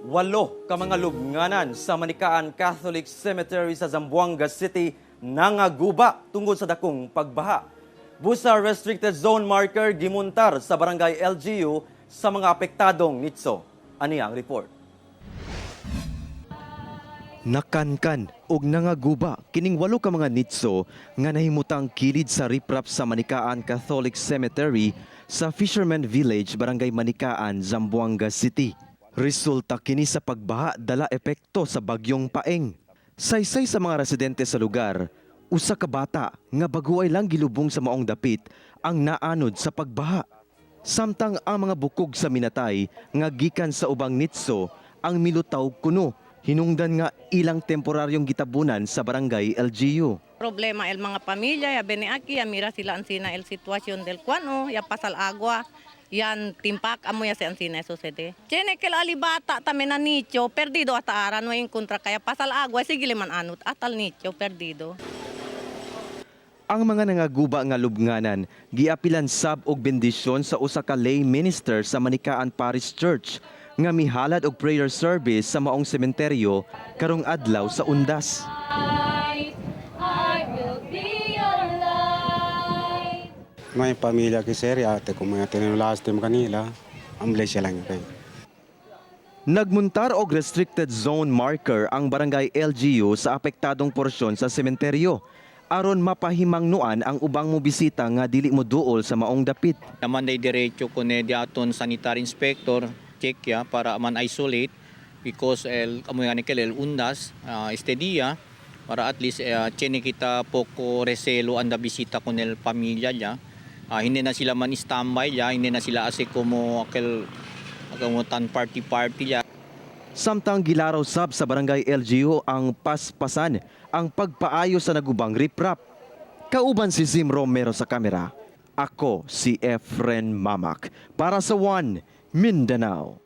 Walo ka mga lubnganan sa Manikaan Catholic Cemetery sa Zamboanga City nangaguba tungod sa dakong pagbaha. Busa restricted zone marker gimuntar sa barangay LGU sa mga apektadong nitso. Ani ang report. Nakankan og nangaguba kining walo ka mga nitso nga nahimutang kilid sa riprap sa Manikaan Catholic Cemetery sa Fisherman Village, Barangay Manikaan, Zamboanga City. Resulta kini sa pagbaha dala epekto sa bagyong Paeng. Saysay sa mga residente sa lugar, usa ka bata nga baguay lang gilubong sa maong dapit ang naanod sa pagbaha. Samtang ang mga bukog sa minatay nga gikan sa ubang nitso ang milutaw kuno hinungdan nga ilang temporaryong gitabunan sa barangay LGU. Problema el mga pamilya, ya bene aquí, ya mira sila ansina el situación del cuano, ya pasal agua, yan timpak amo ya se ansina sucede. Tiene que la alibata también a nicho, perdido hasta ahora no encuentra kaya pasal agua, sige man anut, atal nicho, perdido. Ang mga nangaguba nga lubnganan giapilan sab og bendisyon sa usa ka lay minister sa Manikaan Parish Church nga mihalad og prayer service sa maong sementeryo karong adlaw sa Undas. I will be your light. May pamilya kay sir, ate ko mga tinulast tim kanila. Ang bless siya lang kay. Nagmuntar og restricted zone marker ang barangay LGU sa apektadong porsyon sa sementeryo aron mapahimangnuan ang ubang mobisita nga dili mo duol sa maong dapit. Naman day diretso ko ne diaton sanitary inspector check ya para man isolate because el amo nga ni el undas este dia para at least chene kita poco reselo anda bisita con el pamilya ya. Hindi na sila man standby ya, hindi na sila ase como aquel como tan party party ya. Samtang gilaraw sab sa barangay LGU ang paspasan ang pagpaayo sa nagubang riprap. Kauban si Zim Romero sa kamera. Ako si Efren Mamak para sa One Mindanao.